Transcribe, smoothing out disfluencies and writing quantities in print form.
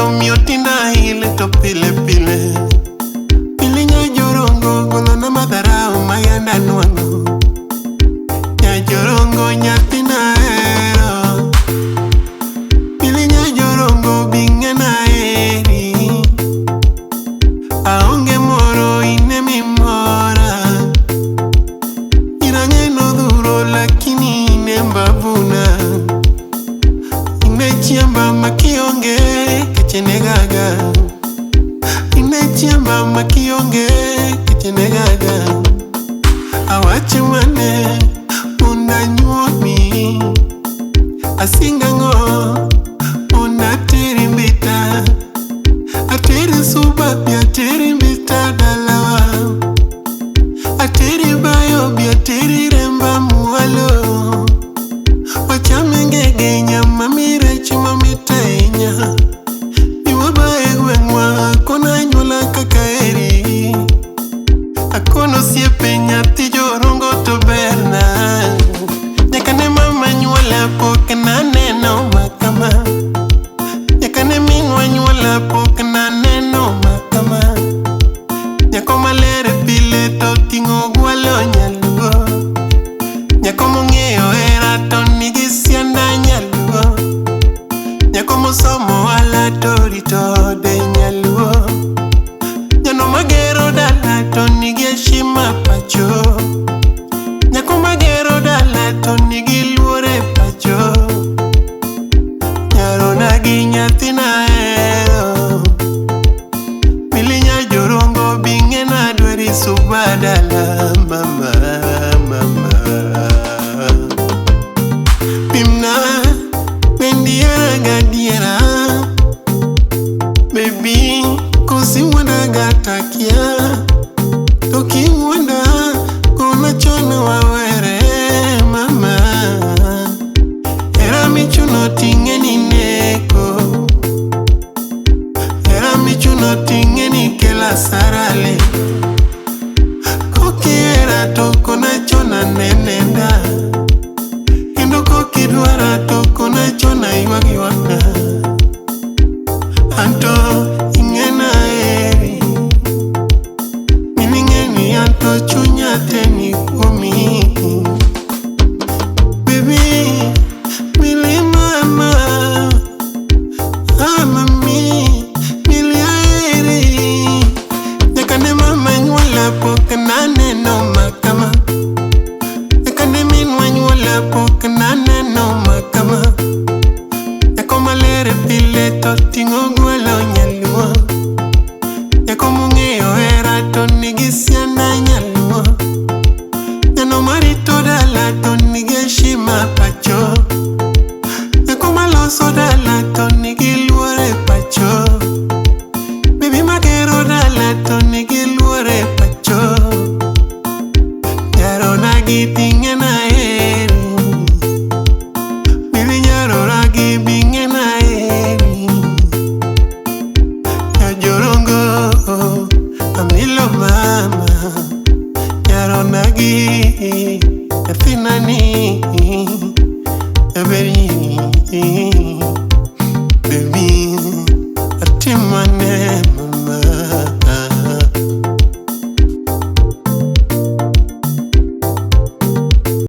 Omiyo tinda ile to pile pile. Pili nyajorongo golona madharau mayanda nwang'o. Nyajorongo nyathina ahero. Pili nyajorongo bing'ena aheri. Aonge moro in emimora. Irang'e nodhuro lakini in e mbavuna. In e chiemba ma kionge keche negaga. In e chiemba ma kionge keche negaga. Awach mane mondo anyuomi. Asingang'o mondo ateri mbita. Ateri suba bi ateri mbita dalawa. Ateri bayo bi ateri remba mwalo. Wachame ngege nyama mirech mamit ahinya. Bi waba e gweng'wa akono anyuola kaka eri. Akono osiepe nyathi jorongo to berna. Nyaka ne mama nyuola pok naneno makama. Nyaka ne minwa nyuola pok naneno makama. Nyako maler pile to ting'o gwalo nyaluo. Nyako mong'eyo hera to nigi sianda nyaluo. Nyako mosomo ohala to rito ode nyaluo. Nyano magero dala to nigi heshima pacho. Nyako magero dala to nigi luor e pacho. Nyarona gi nyathina ahero. Mili nyajorongo bing'ena adwari suba dala mama mama. Pimna bendi hera gadiera. Baby kosiwuonda gatakia. To kiwuonda kona chon wawere mama. Hera michuno ting'e ni neko. Hera michuno ting'e ni kela sarale. Kokihera to kona chon anenenda. Kendo kokidwara to kona chon aywag ywakna. Anto ing'ena aheri. Min ing'eni anto chunya te ni kuomi. Baby, mili mama, ah mami, mili aheri. Nyaka ne mama nyuola pok naneno makama. Nyaka ne minwa nyuola pok naneno makama. Nyako maler pile to ting'o gwelo nyaluo. Nyako mong'eyo hera to nigi sianda nyaluo. Nyano marito dala to nigi heshima pacho. Nyako maloso dala to nigi luor e pacho. Baby magero dala to nigi luor e pacho. Nyarona gi bing'ena aheri. Mili nyarora gi bing'ena aheri. Nyajorongo amilo mama. Nyarona gi nyathina ni jaber.